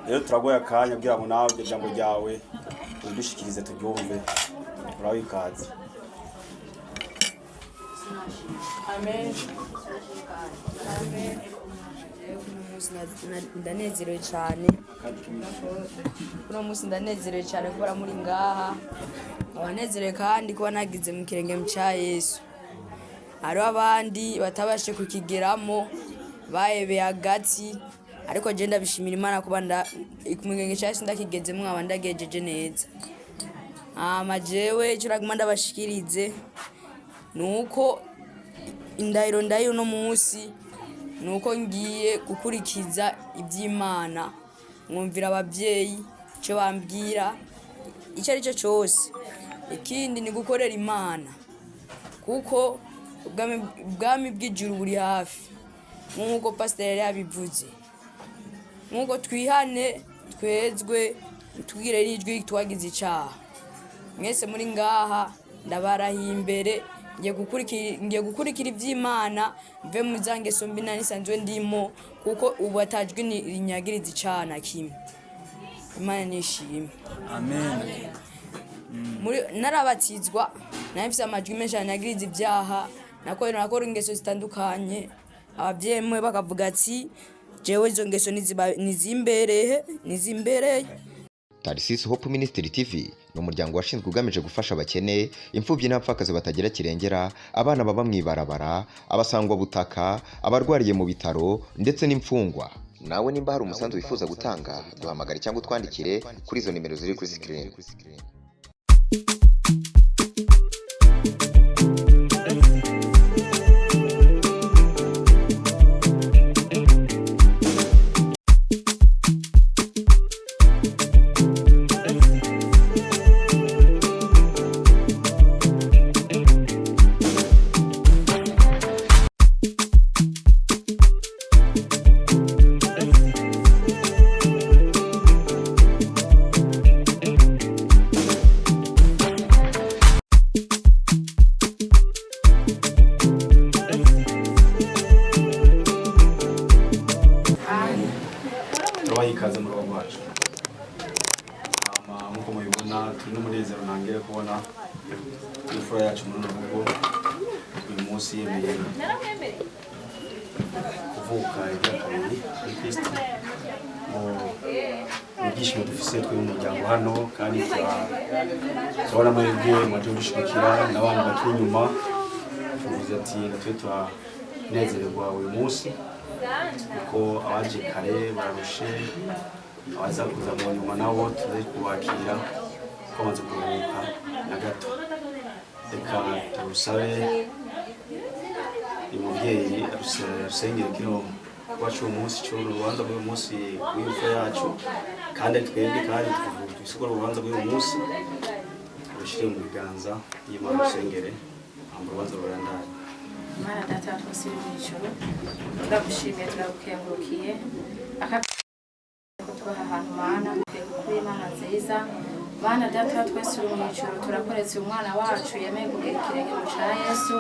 Rero turagoye akanya kugira ngo nawe iryo jambo ryawe udushikirize turyumve. Uraho ikaze. Amen. Ndanezerewe cyane uno munsi, ndanezerewe cyane kuba muri ngaha. Abanezerewe kandi kuba nagize mu kirenge cya Yesu. Hariho abandi batabashe kukigeramo, bahebeye hagati, ariko je ndabishimira Imana kuba mu kirenge cya Yesu ndakigezemo, nkaba ndagejeje neza. Hama jewe icyo naguma ndabashikirize ni uko indahiro ndayo uno munsi ni uko ngiye gukurikiza iby'Imana, mwumvira ababyeyi icyo bambwira icyo ari cyo cyose. Ikindi ni gukorera Imana, kuko ubwami bw'ijuru buri hafi, nk'uko pasiteri yari yabivuze. Nk'uko twihane, twezwe, tubwire n'ijwi twagize icyaha. Mwese muri ngaha ndabarahiye imbere, ngiye gukurikira iby'Imana, mve mu za ngeso mbi nari nsanzwe ndimo, kuko ubu atajwi rinyagiriza icyaha na kimwe. Imana nishimwe. Amen. Muri narabatizwa nari mfise amajwi menshi anyagiriza ibyaha, nakora ingeso zitandukanye. Ababyeyi mwe bakavuga ati jewe izo ngeso nizimbereye, nizimbereye. Tarisisi Hope Ministry TV ni umuryango washinzwe ugamije gufasha abakene, imfubyi n'abapfakazi batagira kirengera, abana baba mu ibarabara, abasangwabutaka, abarwariye mu bitaro ndetse n'imfungwa. Nawe nimba hari umusanzu wifuza gutanga, duhamagare cyangwa utwandikire kuri izo nimero ziri kuri screen. Turabaha ikaze mu rugo rwacu. Hama nk'uko mubibona, turi n'umunezero ntangere kubona imfura yacu muri runo rugo uyu munsi yemeye kuvuka ibya kabiri kuri Kristo. Mu ibyishimo dufise twe mu muryango hano, kandi turabona amahirwe mwaje gushigikira n'abandi bakiri inyuma. Tuvuze ati natwe turanezererwa uyu munsi, kuko abaje kare bararushe, abaza kuza mu nyuma nabo tuze kubakira ko bamaze kuruhuka na gato. Reka turusabe uyu mubyeyi arusengere kino wacu uyu munsi cy'uru rubanza rw'uyu munsi w'imfura yacu, kandi ari twebwe, kandi tuvuga urubanza rw'uyu munsi rushyire mu biganza y'Imana, rusengere hamba urubanza rurandaye. Mana Data wa twese uri mu ijuru, turagushimiye, turagukengurukiye aka ko tubaha ahantu. Mana, kuri Imana nziza, Mana Data wa twese uri mu ijuru, turakoretse umwana wacu yemeye kugera ikirenge mu ca Yesu.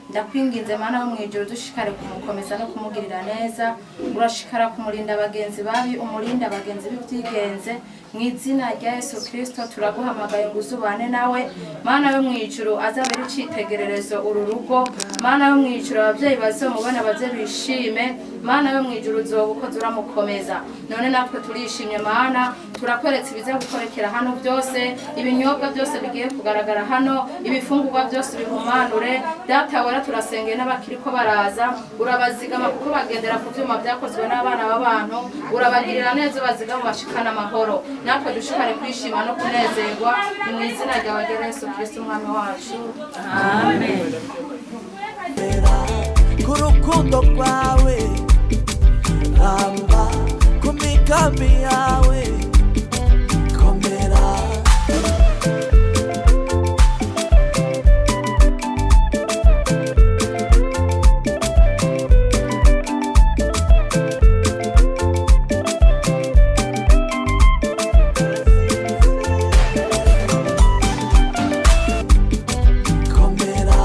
Ndakwinginze Mana wo mu ijuru, dushikare kumukomeza no kumugirira neza. Urashikara kumurinda abagenzi babi, umurinda abagenzi b'ibyigenze. Mu izina rya Yesu Kristo turaguhamagaye ngo uzubane nawe. Mana yo mu ijuru, azabere icitegererezo uru rugo. Mana yo mu ijuru, ababyeyi bazomubona baze bishime. Mana yo mu ijuru, uzoba ukoze uramukomeza. None natwe turishimye Mana, turakweretse ibiza gukorekera hano byose, ibinyobwa byose bigiye kugaragara hano, ibifungurwa byose bihumanure. Data wera, turasengeye n'abakiriko baraza, urabazigama kuko bagendera ku vyuma byakozwe n'abana b'abantu. Urabagirira neza, ubazigama, bashikana amahoro, natwe dushikare kwishima no kunezerwa. Ni mu izina ryawe rya Yesu Kristo umwami wacu, amen. Ku rukundo rwawe, ramba ku migambi yawe, komera. Komera.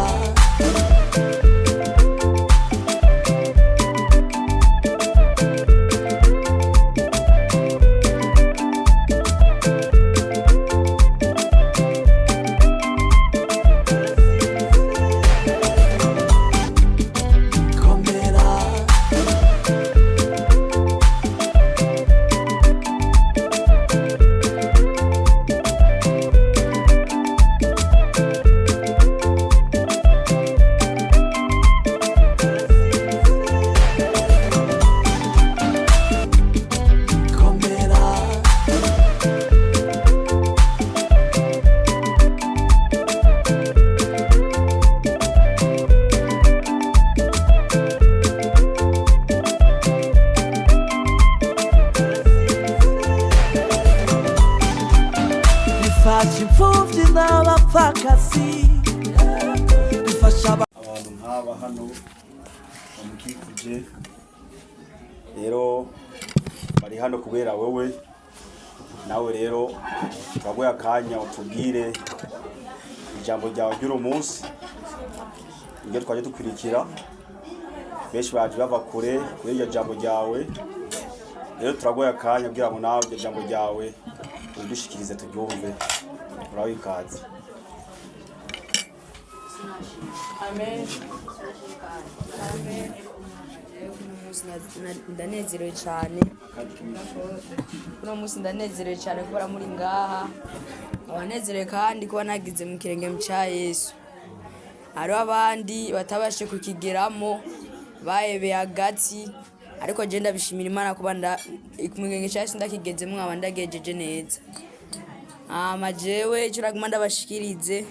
Dufasha imfubyi n'abapfakazi, dufasha Abantu nk'aba hano bamukikuje rero bari hano kubera wewe. Nawe rero turaguha akanya utubwire ijambo ryawe ry'uno munsi, ibyo twaje dukurikira. Benshi baje bava kure kuri iryo jambo ryawe. Rero turaguha akanya kugira ngo nawe iryo jambo ryawe udushikirize turyumve. Uraho ikaze. Amen. Ndanezerewe cyane uno munsi, ndanezerewe cyane kuba muri ngaha. Abanezerewe kandi kuba nagize mu kirenge cya Yesu. Hariho abandi batabashe kukigeramo, bahebeye hagati, ariko je ndabishimira Imana kuba mu kirenge cya Yesu ndakigezemo, nkaba ndagejeje neza. Hama jewe icyo naguma ndabashikirize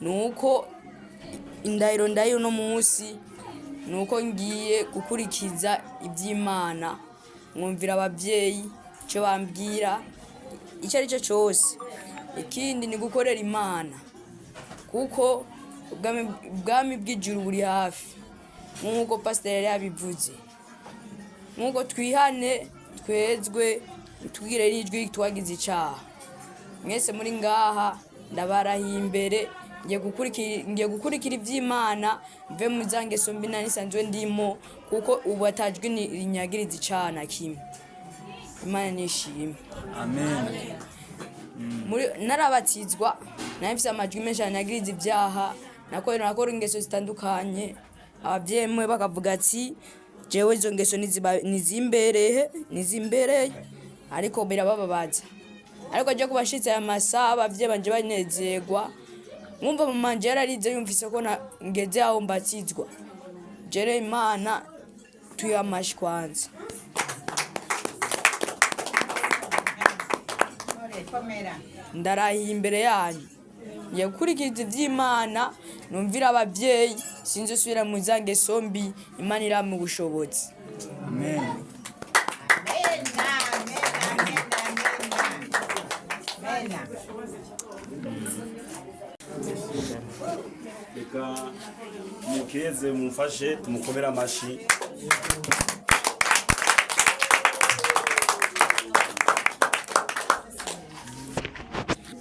ni uko indahiro ndayo uno munsi ni uko ngiye gukurikiza iby'Imana, mwumvira ababyeyi icyo bambwira icyo ari cyo cyose. Ikindi ni gukorera Imana, kuko ubwami bw'ijuru buri hafi, nk'uko pasiteri yari yabivuze. Nk'uko twihane, twezwe, tubwire n'ijwi twagize icyaha. Mwese muri ngaha ndabarahiye imbere, ngiye gukurikira iby'Imana, mve mu za ngeso mbi nari nsanzwe ndimo, kuko ubu atajwi rinyagiriza icyaha na kimwe. Imana nishimwe. Amen. Muri narabatizwa nari mfise amajwi menshi anyagiriza ibyaha, nakora ingeso zitandukanye. Ababyeyi mwe bakavuga ati jewe izo ngeso nizimbereye, nizimbereye, ariko birabababaza. Ariko je kubashitse aya masaha, abavyeyi banje banezerwa, nkumva mama wanje yararize yumvise ko ngeze aho mbatizwa. Jere Imana tuye amashi kwanza. Ndarahiye imbere yanyu, ngiye gukurikiza iby'Imana, numvira ababyeyi, sinzi usubira mu za ngeso mbi. Imana irampa ubushobozi. Amen. Reka mukeze, mumfashe tumukomere amashi.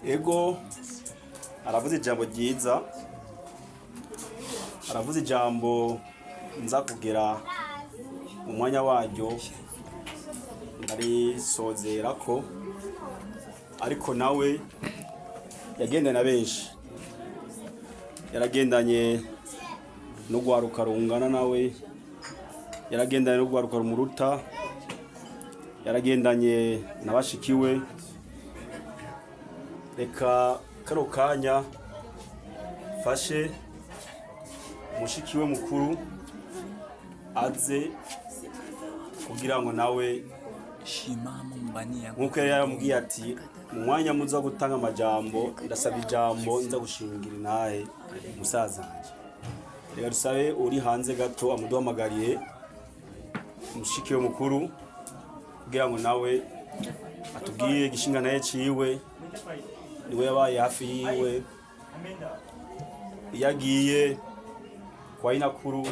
Ego, aravuze ijambo ryiza, aravuze ijambo nza kugera umwanya waryo ndarisozera ko, ariko nawe yagendanye na benshi, yaragendanye n'urwaruka rungana nawe, yaragendanye n'urwaruka rumuruta, yaragendanye na bashikiwe. Reka kano kanya fashe mushikiwe mukuru aze kugira ngo nawe Shimama mbania. Nk'uko yari yaramubwiye ati mu mwanya muza gutanga amajambo, ndasaba ijambo nza gushingira intahe musaza wanje. Reka dusabe uri hanze gato amuduhamagariye mushikiwe mukuru kugira ngo nawe atubwire igishinga naye ciwe. Niwe yabaye hafi yiwe iyo agiye kwa inakuru,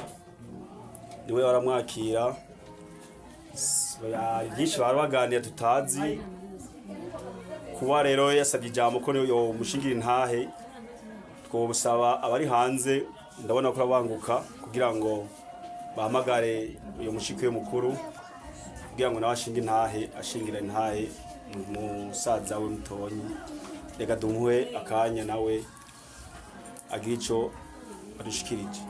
niwe baramwakira. Hari byinshi bari baganira tutazi. Kuba rero yasabye ijambo ko yo mushingira intahe, twobusaba abari hanze, ndabona ko abanguka, kugira ngo bahamagare uyo mushiki we mukuru kugira ngo nawe ashinge intahe, ashingira intahe musaza we mutonyi. Reka dumuhe akanya nawe agira ico adushikirije.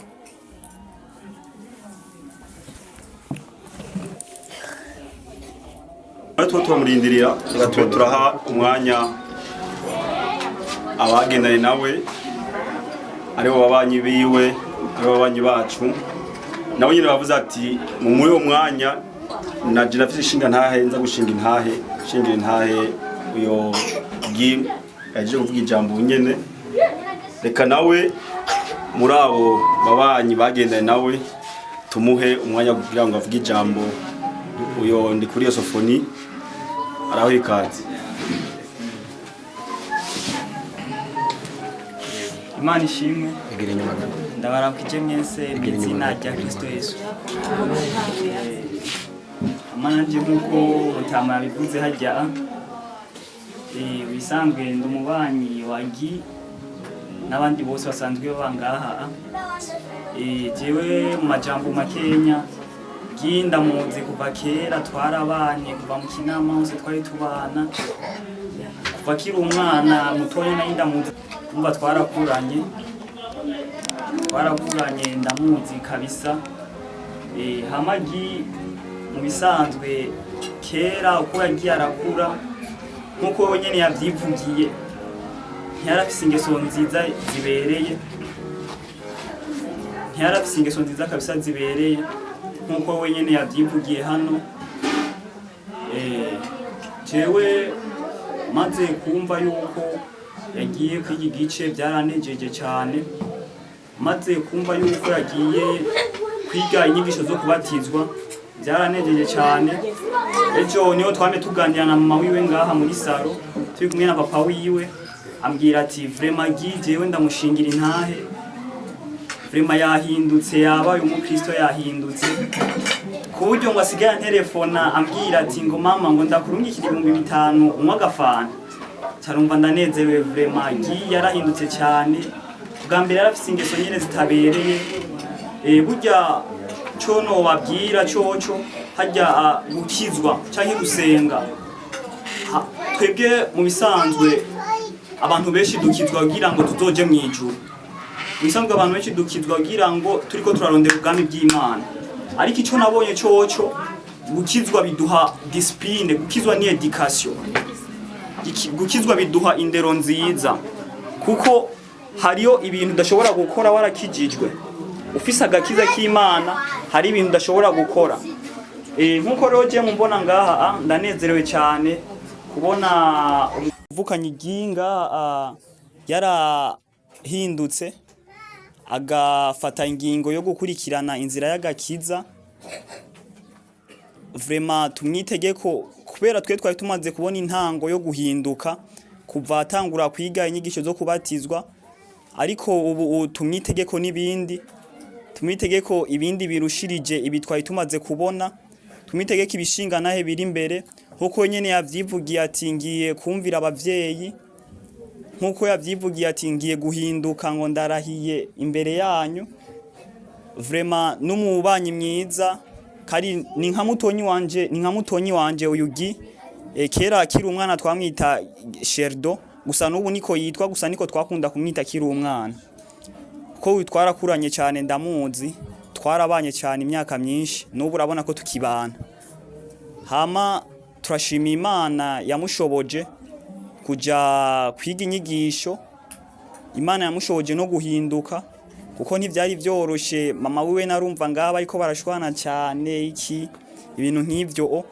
Tuba turamurindirira, reka tube turaha umwanya abagendanye nawe, aribo babanyi biwe, aribo babanyi bacu. Nabo nyine bavuze ati mu muri uwo mwanya naje ndafise ishinga ntahe, nza gushinga intahe, shingira intahe uyo Gim yaje kuvuga ijambo nyene. Reka nawe muri abo babanyi bagendanye nawe tumuhe umwanya kugira ngo avuge ijambo. Uyo ndi kuri iyo Sofoni, araho ikaze. Imana ishimwe. Egera inyuma gato. Ndabaramukije mwese mu izina rya Kristo Yesu. Amanje nk'uko Mutama yabivuze hajya, bisanzwe ndi umubanyi wa Gi n'abandi bose basanzwe baba ngaha. Jewe mu majambo makenya, Gi ndamuzi kuva kera, twarabanye kuva mu Kinama hose twari tubana kuva akiri umwana mutoya, nayo ndamuzi, umva twarakuranye ndamuzi kabisa. Hama Gi mu bisanzwe kera uko yagiye arakura, nk'uko wenyene yavyivugiye, ntiyarafise ingeso nziza zibereye, ntiyarafise ingeso nziza kabisa zibereye, nk'uko wenyene yavyivugiye hano. Jewe maze kumva yuko yagiye kwiga igice byaranejeje cyane. Maze kumva yuko yagiye kwiga inyigisho zo kubatizwa byaranejeje cyane. Ejo niho twame tuganira na mama wiwe ngaha muri saro, turi kumwe na papa wiwe, ambwira ati: "Vraiment Gi jewe ndamushingira intahe, vraiment yahindutse, yabaye umukristo, yahindutse ku buryo ngo asigaye antelefona ambwira ati ngo mama, ngo ndakurungikira 5000 unywa agafanta." Carumva ndanezerewe. Vraiment Gi yarahindutse cyane. Bwa mbere yarafise ingeso nyene zitabereye. Burya co nobabwira coco harya, gukizwa canke gusenga, twebwe mu bisanzwe abantu benshi dukizwa kugira ngo tuzoje mw'ijuru. Mu bisanzwe abantu benshi dukizwa kugira ngo turiko turarondera ubwami bw'Imana, ariko ico nabonye coco, gukizwa biduha discipline, gukizwa ni education. Gukizwa biduha indero nziza, kuko hariyo ibintu udashobora gukora warakijijwe, ufise agakiza k'Imana, hari ibintu udashobora gukora. Nkuko rero je mumbona ngaha, ndanezerewe cyane kubona umuvukanyi Ginga yarahindutse agafata ingingo yo gukurikirana inzira y'agakiza. Vraiment tumwitege ko, kubera twe twari tumaze kubona intango yo guhinduka kuva atangura kwiga inyigisho zo kubatizwa, ariko ubu tumwitege ko n'ibindi, tumwitege ko ibindi birushirije ibi twari tumaze kubona, tumwitege ko ibishinga nahe biri imbere, nkuko nyene yavyivugiye ati ngiye kumvira abavyeyi, nkuko yavyivugiye ati ngiye guhinduka, ngo ndarahiye imbere yanyu. Vraiment n'umubanyi mwiza, kari ni nka mutonyi wanje, ni nka mutonyi wanje uyu Gi. Kera akiri umwana twamwita Sherdo, gusa n'ubu niko yitwa, gusa niko twakunda kumwita akiri umwana, ko uyu twarakuranye cyane, ndamuzi, twarabanye cyane imyaka myinshi, n'ubu urabona ko tukibana. Hama turashima Imana yamushoboje kuja kwiga inyigisho, Imana yamushoboje no guhinduka, kuko ntivyari vyoroshe. Mama wiwe narumva ngaba ariko barashwana cyane, iki ibintu nk'ivyo o.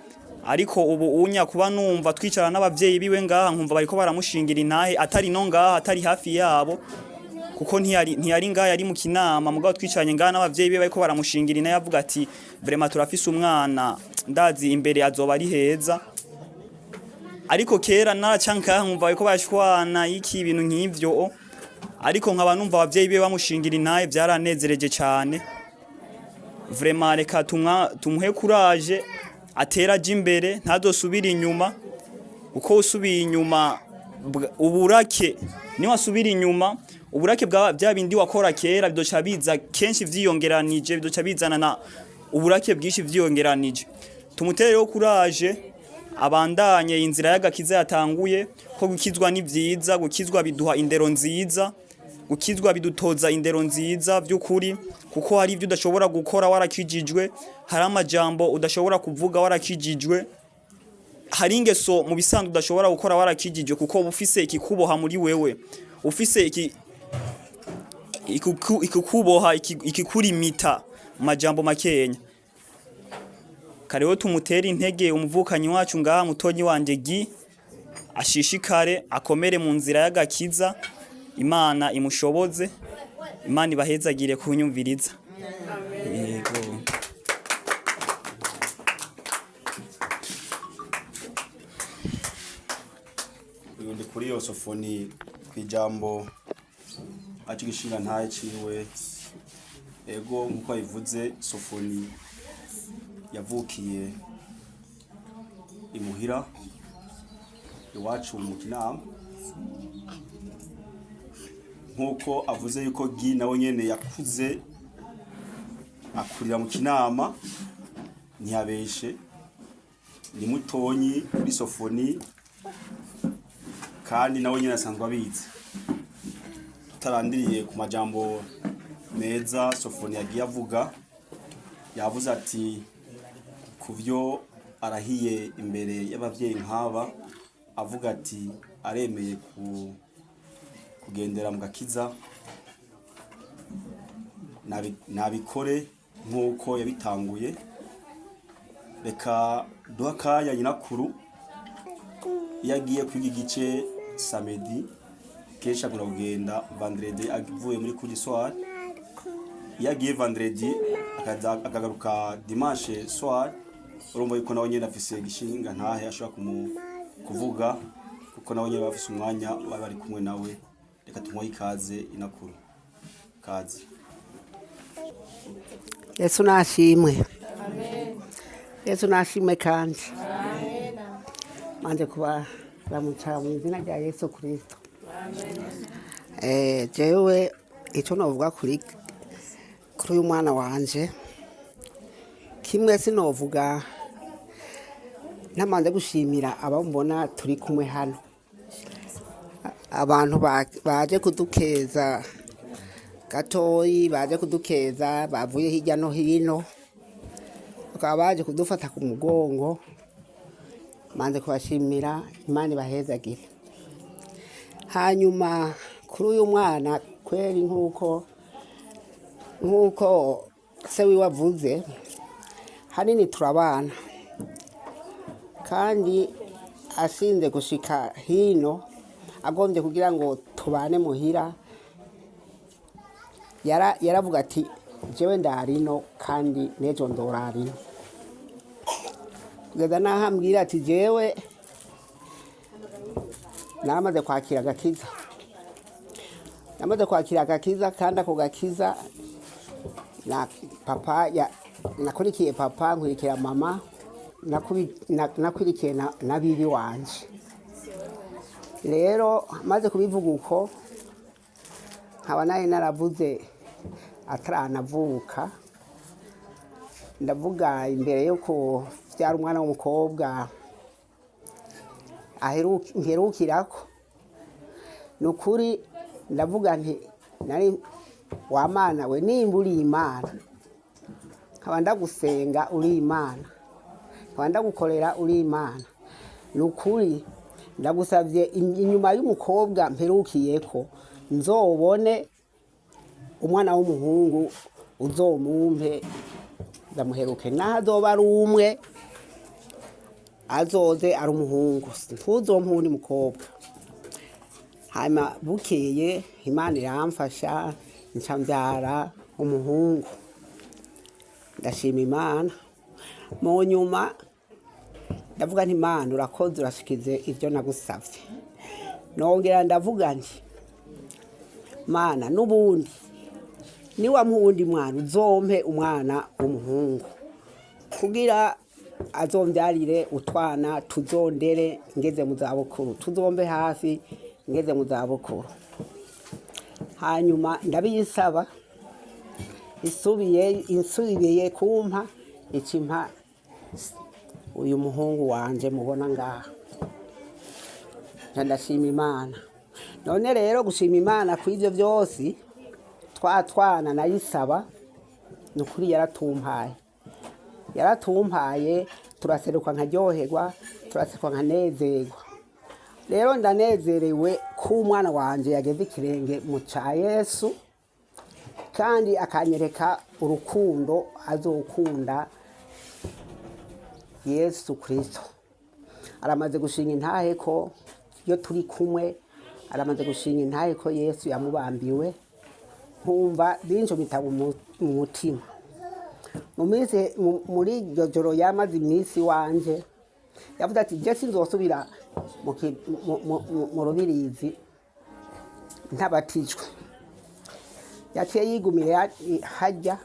Ariko ubu unya kuba numva twicara n'abavyeyi biwe ngaha, nkumva bariko baramushingira intahe, atari no ngaha, atari hafi yabo, kuko ntiyari ngaha, yari mu Kinama, mugabo twicaranye ngaha n'abavyeyi biwe bariko baramushingira intahe, avuga ati vraiment turafise umwana, ndazi imbere azoba ari heza. Ariko kera naraca ngaha nkumva bariko barashwana, iki ibintu nk'ivyo o. Ariko nkaba numva abavyeyi biwe bamushingira intahe, byaranezereje cyane. Vraiment reka tumuhe courage, atera aja imbere, ntazosubira inyuma, uko usubiye inyuma uburake, niyo wasubira inyuma uburake bwa bya bindi wakora kera bidoca biza kenshi vyiyongeranije, bidoca bizana na uburake bwinshi vyiyongeranije. Tumutere rero courage, abandanye inzira y'agakiza yatanguye, ko gukizwa ni vyiza, gukizwa biduha indero nziza, gukizwa bidutoza indero nziza by'ukuri, kuko hari ibyo udashobora gukora warakijijwe, hari amajambo udashobora kuvuga warakijijwe, hari ingeso mu bisanzwe udashobora gukora warakijijwe, kuko uba ufise ikikuboha muri wewe, ufise ikikuboha, ikikurimita mu majambo makenya. Kareho tumutera intege umuvukanyi wacu ngaha, mutonyi wanje Gi, ashishikare akomere mu nzira y'agakiza, Imana imushoboze, Imana ibahezagire kunyumviriza. Yego. Uyu ndi kuri iyo Sofoni ku ijambo Aca igishinga ntahe ciwe. Ego, nkuko abivuze, Sofoni yavukiye imuhira iwacu mu Kinama, nkuko avuze yuko Gi nawe nyene yakuze akurira mu Kinama. Ntiyabeshe, ni mutonyi kuri Sofoni, kandi nawe nyene asanzwe abizi. Tutarandiriye ku majambo meza Sofoni yagiye avuga, yavuze ati ku byo arahiye imbere y'abavyeyi nk'aba, avuga ati aremeye kugendera mu gakiza. Nabikore nk'uko yabitanguye. Reka duha akanya nyinakuru. Iyo agiye kwiga igice samedi, kenshi akunda kugenda vendredi avuye muri cours du soir. Iyo agiye vendredi akaza akagaruka dimanche soir, urumva yuko nawe nyene afise igishinga ntahe ashobora kuvuga, kuko nawe nyene bafise umwanya baba bari kumwe nawe. Reka tumuhe ikaze. Inakuru, kaze. Yesu nashimwe, Yesu nashimwe. Kandi manje kubaramutsa mu izina rya Yesu Kristo. Jewe icyo novuga kuri uyu mwana wanje kimwe, sinovuga ntamanze gushimira abo mbona turi kumwe hano, abantu baje kudukeza gatoyi, baje kudukeza bavuye hirya no hino, bakaba baje kudufata ku mugongo. Manze kubashimira, Imana ibahezagire. Hanyuma kuri uyu mwana, kweri nk'uko se wiwe avuze, hanini turabana, kandi asinze gushika hino agombye kugira ngo tubane muhira, yaravuga ati: "Jewe ndarino kandi n'ejo ndorarino." Kugeza n'aho ambwira ati: "Jewe naramaze kwakira agakiza, namaze kwakira agakiza, kandi ako gakiza na papa ya, nakurikiye papa, nkurikira mama, nakurikiye na bibi wanje." Rero maze kubivuga uko, nkaba nari naravuze ataranavuka, ndavuga imbere yo kuvyara umwana w'umukobwa mperukirako, ni ukuri ndavuga nti: "Nari wa Mana we, nimba uri Imana, nkaba ndagusenga uri Imana, nkaba ndagukorera uri Imana, ni ukuri ndagusabye inyuma y'umukobwa mperukiyeko nzobone umwana w'umuhungu, uzomumpe ndamuheruke, naho azoba ari umwe, azoze ari umuhungu, ntuzompe uwundi mukobwa." Hanyuma bukeye Imana iramfasha, nca mbyara umuhungu, ndashima Imana. Mu nyuma ndavuga nti: "Imana urakoze, urashikize ibyo nagusavye." Nongera ndavuga nti: "Mana, n'ubundi niwampa uwundi mwana, uzompe umwana w'umuhungu kugira azombyarire utwana, tuzondere ngeze mu zabukuru, tuzombe hafi ngeze mu zabukuru." Hanyuma ndabiyisaba, isubiye insubiye kumpa, ikimpa uyu muhungu wanje mubona ngaha. Nca ndashima Imana. None rero gushima Imana ku ivyo vyose, twa twana nayisaba, ni ukuri yaratumpaye, yaratumpaye, turaseruka nkaryoherwa, turaseruka nkanezerwa. Rero ndanezerewe ko umwana wanje yageze ikirenge mu ca Yesu, kandi akanyereka urukundo azokunda Yesu Kristo. Aramaze gushinga intahe ko iyo turi kumwe, aramaze gushinga intahe ko Yesu yamubambiwe, nkumva binjomita mu mutima. Mu minsi muri iryo joro yamaze iminsi wanje, yavuze ati: "Je sinzosubira mu Rubirizi ntabatijwe." Yaciye yigumira hajya,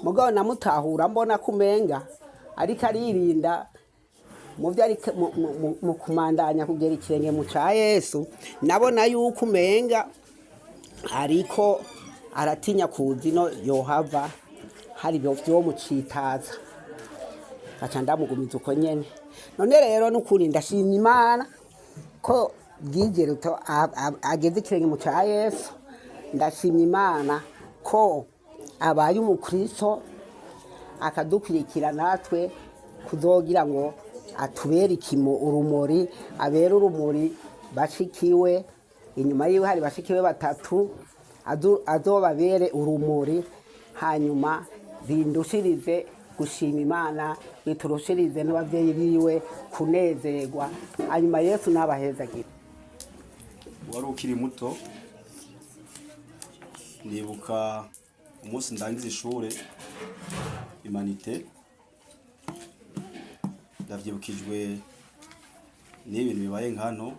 mugabo namutahura mbona kumenga ariko aririnda mu byo ari mu kumandanya kugera ikirenge mu ca Yesu. Nabona yuko umenga ariko aratinya kuza ino, yohava hari ibyo vyomucitaza, aca ndamugumiza uko nyene. None rero nukuri ndashimye Imana ko byigeruto ageze ikirenge mu ca Yesu. Ndashimye Imana ko abaye umukristo, akadukurikira natwe kuzogira ngo atubere ikimo urumuri, abere urumuri bashikiwe. Inyuma yiwe hari bashikiwe batatu, azobabere urumuri, hanyuma bindushirize gushima Imana, biturushirize n'ababyeyi biwe kunezerwa. Hanyuma Yesu n'abahezagira. Wari ukiri muto, nibuka umunsi ndangiza ishure humanité, ndavyibukijwe n'ibintu bibaye nkano.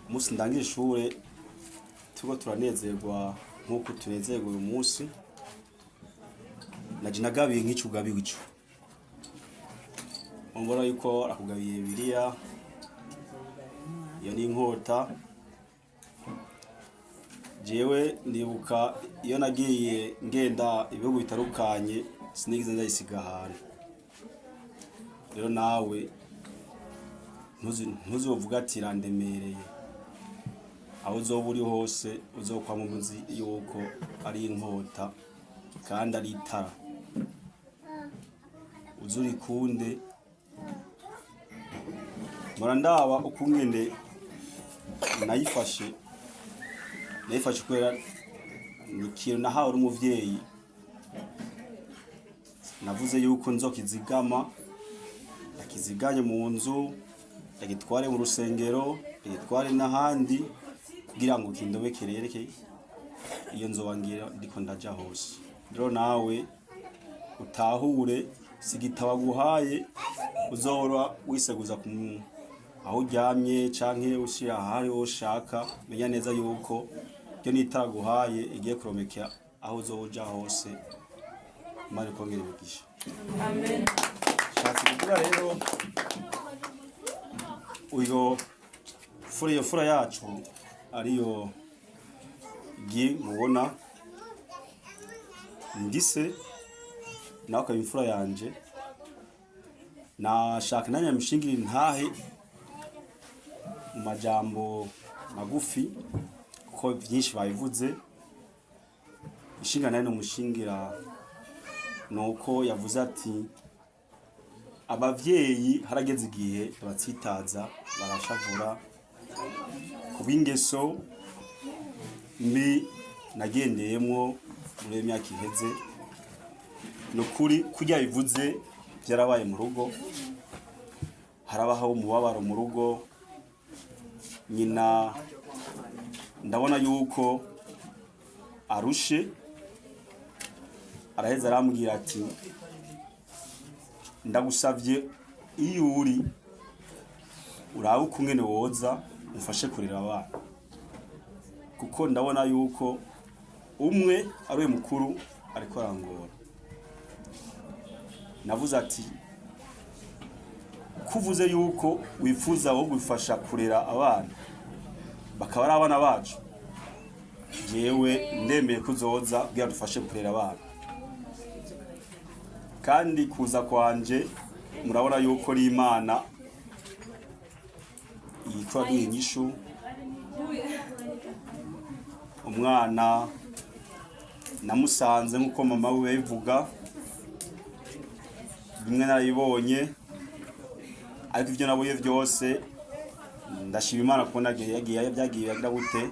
Umunsi ndangiza ishure turiko turanezerwa nk'uko tunezerwa uyu munsi, naje nagabiye nk'ico ugabiwe ico umbona yuko arakugabiriye Bibiliya, iyo ni inkota. Jewe ndibuka iyo nagiye ngenda ibihugu bitandukanye, sinigeze ndayisiga ahantu. Rero nawe ntuzovuga ati irandemereye, aho uzoba uri hose uzokwama uzi yuko ari inkota kandi ari itara, uze urikunde. Mpora ndaba ukungene nayifashe kubera ni ikintu nahawe n'umuvyeyi. Navuze yuko nzokizigama, ndakiziganye mu nzu, ndagitware mu rusengero, ndagitware n'ahandi kugira ngo kindobekere yereke iyo nzoba ngira ndiko ndaja hose. Rero nawe utahure, si igitabo aguhaye uzora wiseguza ku aho uryamye canke ushira ahari ushaka. Menya neza yuko ryo n'itara aguhaye igiye kuromeka aho uzoja hose. Imana ikongere imigisha. Amen. Shatse kuvuga rero uyo fura, iyo fura yacu ariyo gi mubona ndise nawe akaba imfura yanje, nashaka nanjye mushingira intahe mu majambo magufi kuko byinshi babivuze. Ishinga nayo umushingira nuko yavuze ati abavyeyi harageze igihe batsitaza, barashavura kubw'ingeso mbi nagendeyemwo muri iyo myaka iheze. Ni ukuri kurya bivuze byarabaye mu rugo, harabaho umubabaro mu rugo. Nyina ndabona yuko arushe, araheza arambwira ati ndagusavye iyo uri urabe ukungene woza umfashe kurera abana, kuko ndabona yuko umwe ari we mukuru ariko arangora. Navuze ati kuvuze yuko wifuza wo gufasha kurera abana bakaba ari abana bacu, jewe ndemeye kuzoza kugira dufashe kurera abana. Kandi kuza kwanje murabona yuko ari Imana yitwa duha inyishu. Umwana namusanze nk'uko mama we bivuga, bimwe narabibonye, ariko ibyo nabonye byose ndashima Imana kubona yagiye byagiye biragira gute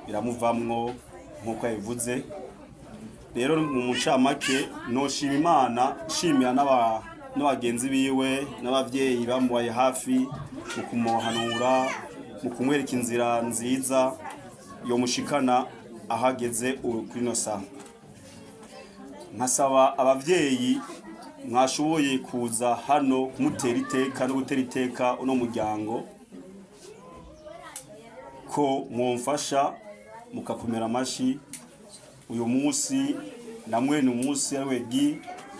biramuvamwo nk'uko yabivuze. Rero mu ncamake noshima Imana, nshimira n'abagenzi biwe n'abavyeyi bamubaye hafi mu kumuhanura, mu kumwereka inzira nziza yomushikana ahageze ubu kuri ino saha. Nkasaba abavyeyi mwashoboye kuza hano kumutera iteka no gutera iteka uno muryango ko mwomfasha mukakomera amashi Uyu munsi namwe ni umunsi ariwe gi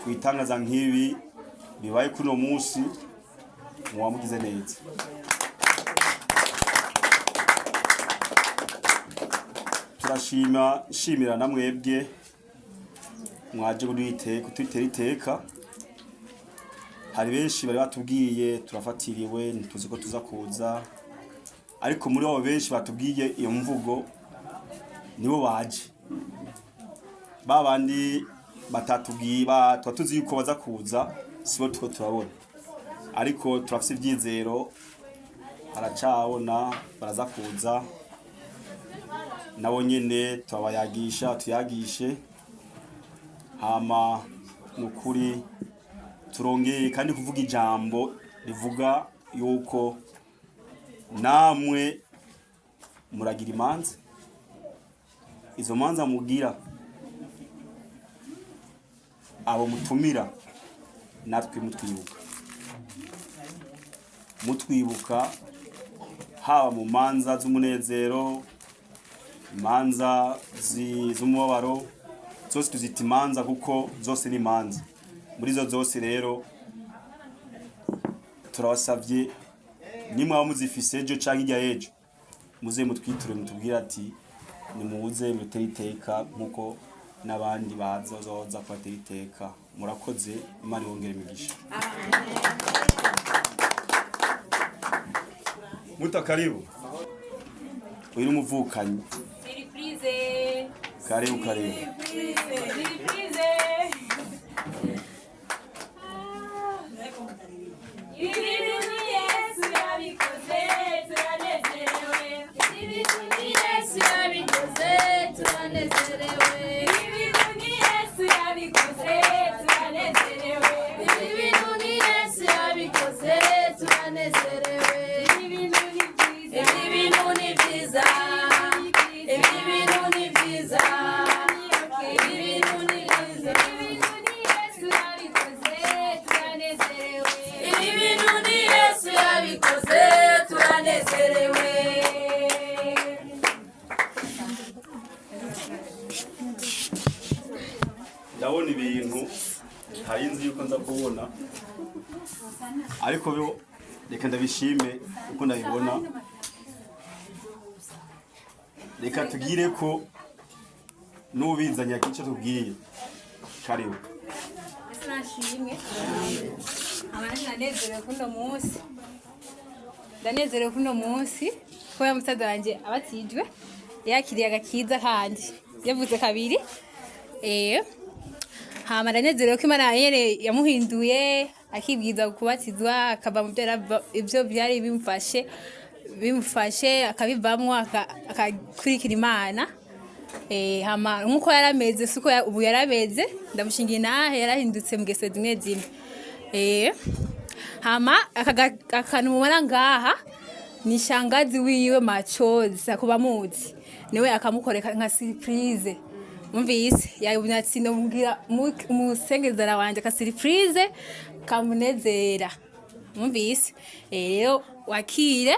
kuitangaza nk'ibi bibaye kuri uno munsi, muwamugize neza. Turashima shimira namwebwe mwaje kudutera iteka. Hari benshi bari batubwiye turafatiriwe, ntituzi ko tuza kuza, ariko muri abo benshi batubwiye iyo mvugo nibo baje. Babandi batatubwiye tuba tuzi yuko baza kuza sibo tuko turabona, ariko turafise ivyizero, haracabona baraza kuza nabo nyene turabayagisha, tuyagishe. Hama nukuri turongeye kandi kuvuga ijambo rivuga yuko namwe muragira imanza, izo manza mugira abo mutumira natwe mutwibuka haba mu manza z'umunezero, imanza z'umubabaro, zose tuzita imanza kuko zose ni imanza. Muri izo zose rero turabasavye, nimwaba muzifise ejo canke hirya y'ejo, muze mutwiture mutubwire ati nimuze mutere iteka nkuko n'abandi bazoza kubatera iteka. Murakoze, Imana ibongere imigisha. Muta karibu. Uyu ni umuvukanyi. Surprise. Karibu karibu. Surprise. Ibintu Yesu yabikoze turanezerewe. Ibintu Yesu yabikoze turanezerewe. Ibintu Yesu yabikoze turanezerewe. Ibintu Yesu yabikoze turanezerewe. Ibintu ni byiza. Ibintu ni byiza. Ibintu ni byiza. Ibintu ni byiza. Ibintu Yesu yabikoze turanezerewe. Ibintu ni Yesu yabikoze turanezerewe. Ndabona ibintu ntari nzi yuko nza kubona, ariko byo reka ndabishime uko ndabibona. Reka tugire ko n'ubizanye icyo tubwiye. Karibu. Nashimwe. Abana ndanezerewe kuno munsi. Ndanezerewe kuno munsi ko ya musaza wanje abatijwe yakiriye agakiza kandi yavuze kabiri. Hama ndanezerewe ko Imana yere yamuhinduye akibwiza kubatizwa akava mu ibyo byari bimufashe akabivamwo akakurikira Imana. Hama nkuko yarameze suko ubu yarameze, ndamushingiye nahe yarahindutse mu ngeso zimwe zimwe. Hama akantu mubona ngaha ni shangazi wiwe Machozi akuba muzi, niwe akamukoreka nka surprise. Mumvise yabonye ati ndamubwira umusengezara wanje ka surprise kamunezera. Mumvise rero wakire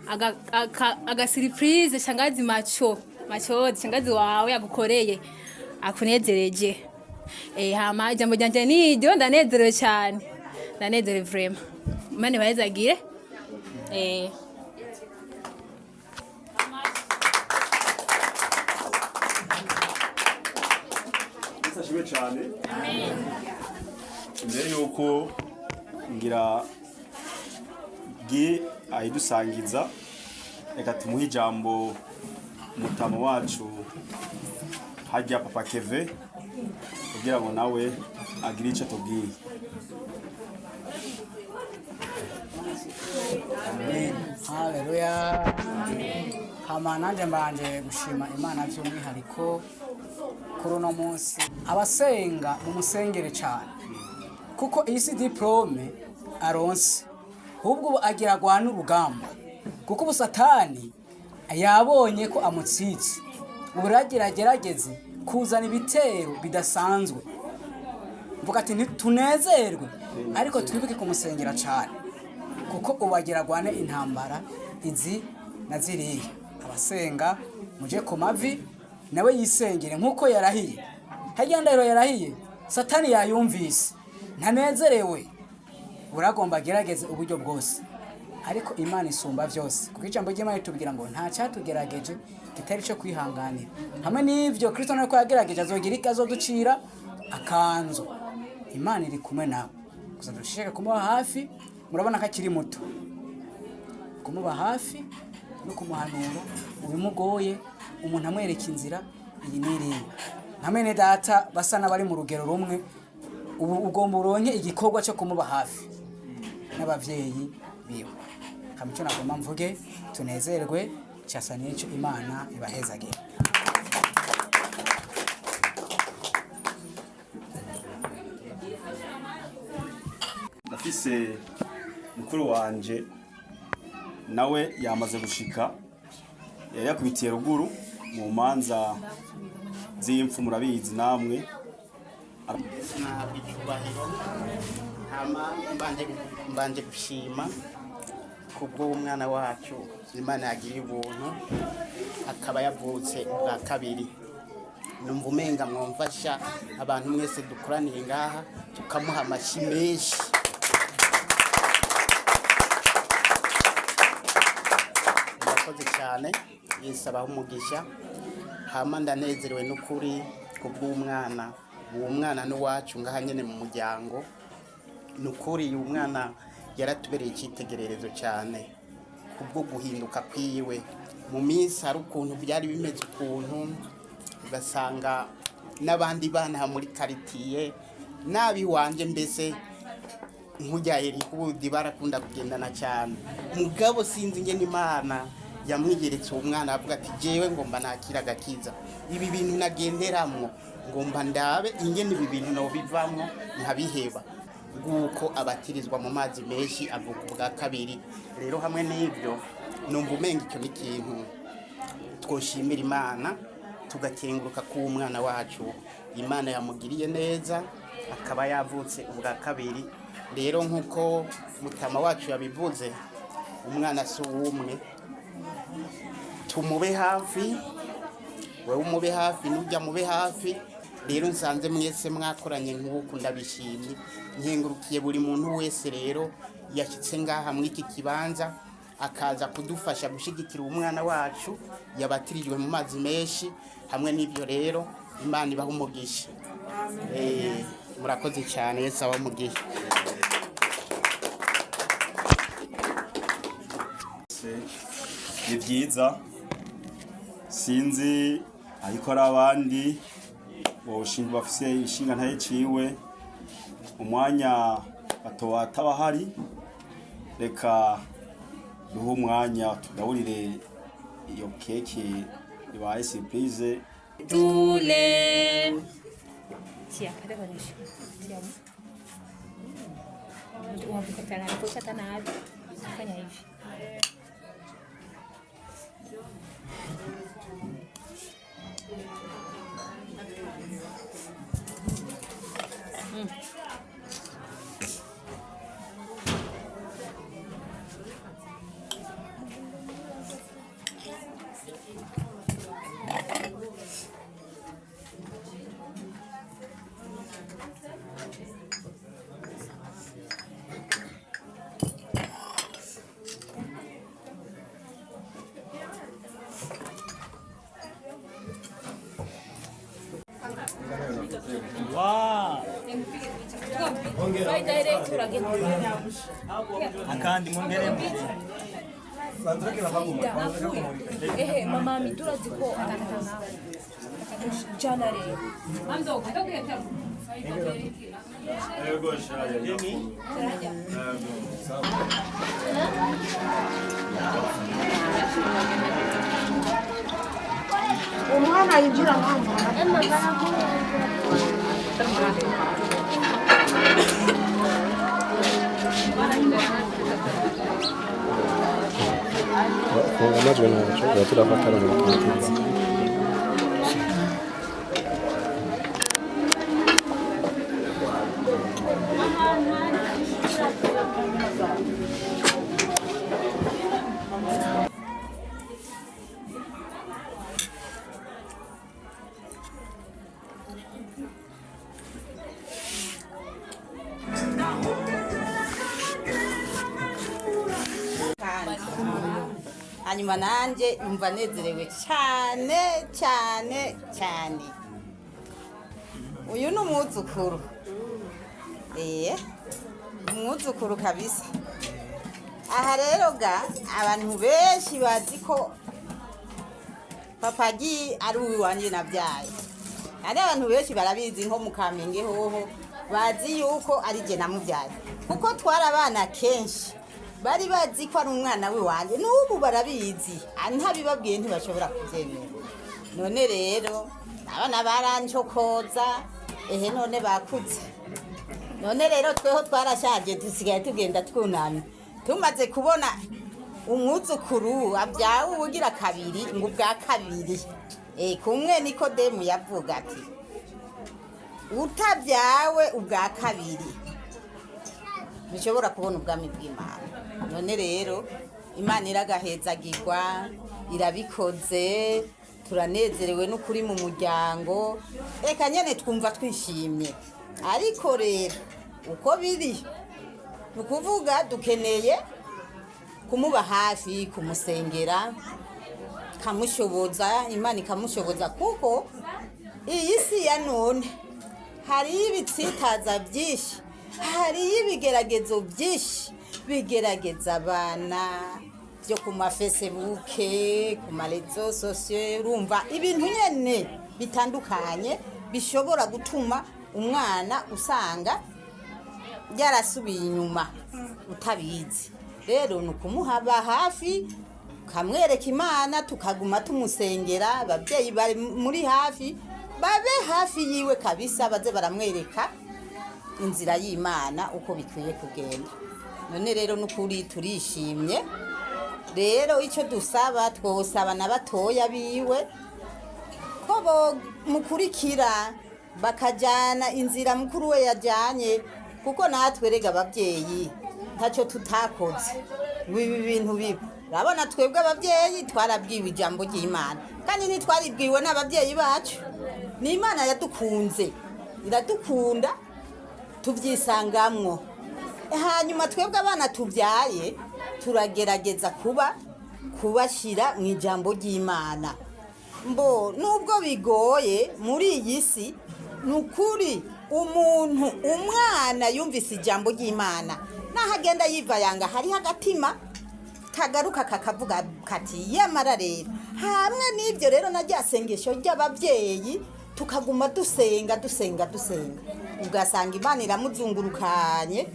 aga surprise shangazi Machozi shangazi wawe yagukoreye akunezereje. Hama ijambo ryanje niryo, ndanezerewe cyane, ndanezerewe vraiment. Imana ibahezagire. Ashimwe cyane. Mbere yuko ngira gi ayidusangiza, reka tumuhe ijambo mutama wacu hajya Papa Keve kugira ngo nawe agire icyo atubwiye. Amen. Haleluya. Hama nanje mbanje gushima Imana by'umwihariko kuri uno munsi. Abasenga mumusengere cyane, kuko iyi si diplome aronse, ahubwo ubu agira agwana urugamba, kuko ubu Satani yabonye ko amutsitse, ubu aragira agerageze kuzana ibitero bidasanzwe. Mvuga ati ntitunezerwe, ariko twibuke kumusengera cyane, kuko ubu agira agwane intambara izi na ziriya. Abasenga muje ku mavi Nawe yisengere nk'uko yarahiye. Harya ndahiro yarahiye, Satani yayumvise, ntanezerewe. Uragomba agerageze uburyo bwose, ariko Imana isumba byose, kuko ijambo ry'Imana ritubwira ngo nta cyatugerageje kitari cyo kwihanganira. Hamwe n'ibyo, Kristo nawe ko yagerageje, azogira iki? Azoducira akanzu. Imana iri kumwe nawe. Gusa dushishikare kumuba hafi. Murabona ko akiri muto. Kumuba hafi no kumuhanura ubimugoye, umuntu amwereka inzira iyi n'iriya, nka mwene data basa n'abari mu rugero rumwe. Ubu ugomba uronke igikorwa cyo kumuba hafi n'abavyeyi biwe. Hama icyo nagomba mvuge, tunezerwe cyasa n'icyo. Imana ibahezagire. Ndafise mukuru wanje, nawe yamaze gushika. Yari yakubitiye ruguru mu manza z'impfu, murabizi namwe. Nahabwa icyubahiro. Hama mbanje gushima kubwo umwana wacu Imana yagiriye ubuntu akaba yavutse ubwa kabiri. Numva umenga mwomfasha, abantu mwese dukoraniye ngaha, tukamuha amashyi menshi. Murakoze cyane, Yesu abaha umugisha. Hama ndanezerewe n'ukuri kubw'umwana. Uwo mwana n'uwacu ngaha nyene mu muryango. Ni ukuri, uyu mwana yaratubereye icyitegererezo cyane kubwo guhinduka kwiwe. Mu minsi hari ukuntu byari bimeze, ukuntu ugasanga n'abandi bana muri quartier n'abiwanje, mbese nk'ujya Erihudi, barakunda kugendana cyane. Mugabo sinzi ingene Imana yamwigeretse uwo mwana, avuga ati: "Jewe ngomba nakira agakiza, ibi bintu nagenderamwo ngomba ndabe ingene ibi bintu nobivamwo nkabiheba." Nguko abatirizwa mu mazi menshi, avuka ubwa kabiri. Rero hamwe n'ibyo, numva umenga icyo ni ikintu twoshimira Imana, tugakenguruka ko umwana wacu Imana yamugiriye neza akaba yavutse ubwa kabiri. Rero nk'uko mutama wacu yabivuze, umwana si uw'umwe. Tumube hafi, wewe umube hafi, nujya mube hafi. Rero nsanze mwese mwakoranye nk'uku, ndabishimye, nkengurukiye buri muntu wese rero yashyitse ngaha muri iki kibanza, akaza kudufasha gushyigikira umwana wacu yabatirijwe mu mazi menshi. Hamwe n'ibyo rero, Imana ibaha umugisha. Murakoze cyane, Yesu abahe umugisha. Ni byiza. Sinzi, ariko ari abandi boshinga bafise inshinga ntaye ciwe, umwanya batowata bahari. Reka duhe umwanya tugaburire iyo keke ibaye surprise. Tule. Tia, kada kuonyesha. Tia. Unapika tena, unapika tena hivi. Fanya hivi. Wow. Akandi mwongeremo. Ehe, mama turazi ko jana rero. Yego shaje. Umwana yinjira mama. Funga amajwi, ntacyo tuba turafatana mu rutoki. Hanyuma nanjye numva nezerewe cyane cyane cyane. Uyu ni umwuzukuru, umwuzukuru kabisa. Aha rero ga abantu benshi bazi ko Papagi ari uwanjye nabyaye, kandi abantu benshi barabizi nko mu Kamenge hoho bazi yuko ari jye namubyaye, kuko twarabana kenshi bari bazi ko ari umwana w'iwanjye, n'ubu barabizi, ntabibabwiye ntibashobora kubyemera. None rero abana barancokoza, ehe none bakutse. None rero tweho twarashaje, dusigaye tugenda twunamye, tumaze kubona umwuzukuru abyawe ubugira kabiri ngo ubwa kabiri. Kumwe Nikodemu yavuga ati utabyawe ubwa kabiri ntushobora kubona ubwami bw'Imana. None rero Imana iragahezagirwa, irabikoze, turanezerewe n'ukuri mu muryango, reka nyene twumva twishimye. Ariko rero uko biri ni ukuvuga dukeneye kumuba hafi, kumusengera, kamushoboza, Imana ikamushoboza, kuko iyi si ya none hariyo ibitsitaza byinshi, hariyo ibigeragezo byinshi bigerageza abana byo ku ma Facebook, ku ma réseaux sociaux, urumva ibintu nyene bitandukanye bishobora gutuma umwana usanga yarasubiye inyuma utabizi. Rero ni ukumuhaba hafi, ukamwereka Imana, tukaguma tumusengera, ababyeyi bari muri hafi babe hafi yiwe kabisa, baze baramwereka inzira y'Imana uko bikwiye kugenda. None rero n'ukuri turishimye. Rero icyo dusaba, twosaba na batoya biwe ko mukurikira bakajyana inzira mukuru we yajyanye, kuko natwe rega ababyeyi ntacyo tutakoze ibi bintu bibi. Urabona twebwe ababyeyi twarabwiwe ijambo ry'Imana, kandi ntitwaribwiwe n'ababyeyi bacu, ni Imana yadukunze, iradukunda tubyisangamwo. Hanyuma twebwe abana tubyaye turagerageza kubashyira mu ijambo ry'Imana. Mbo nubwo bigoye muri iyi si, ni ukuri umuntu umwana yumvise ijambo ry'Imana naho agenda yivayanga hariho agatima kagaruka kakavuga kati yamara rero. Hamwe n'ibyo rero na rya sengesho ry'ababyeyi tukaguma dusenga dusenga dusenga, ugasanga Imana iramuzungurukanye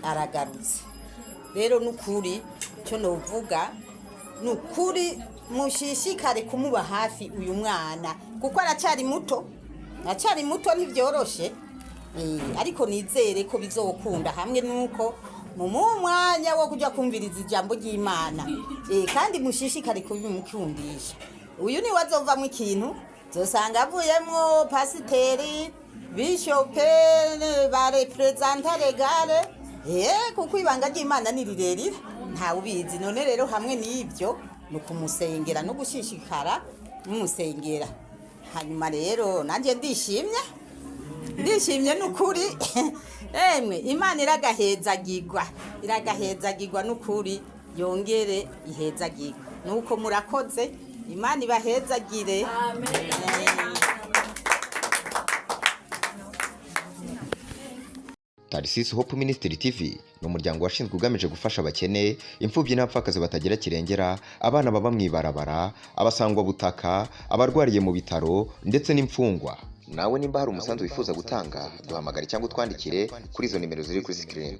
aragarutse. Rero n'ukuri cyo novuga n'ukuri mushishikare kumuba hafi uyu mwana, kuko aracyari muto, aracyari muto ntibyoroshe, ariko nizere ko bizokunda hamwe nuko mu mwanya wo kujya kumviriza ijambo ry'Imana, kandi mushishikare kubimukundisha. Uyu ni wazovamwo ikintu, zosanga avuyemwo pasiteri, bishope, ba representa legale, kuko ibanga ry'Imana ni rirerire ntawe ubizi. None rero hamwe n'ibyo ni ukumusengera no gushishikara mumusengera. Hanyuma rero nanjye ndishimye, ndishimye n'ukuri. Emwe Imana iragahezagirwa, iragahezagirwa n'ukuri, yongere ihezagirwa. Nuko murakoze, Imana ibahezagire. Amen. Tarisisi Hope Ministry TV ni umuryango washinzwe ugamije gufasha abakene, imfubyi n'abapfakazi batagira kirengera, abana baba mu ibarabara, abasangwa butaka, abarwariye mu bitaro ndetse n'imfungwa. Nawe nimba hari umusanzu wifuza gutanga, duhamagare cyangwa utwandikire kuri izo nimero ziri kuri screen.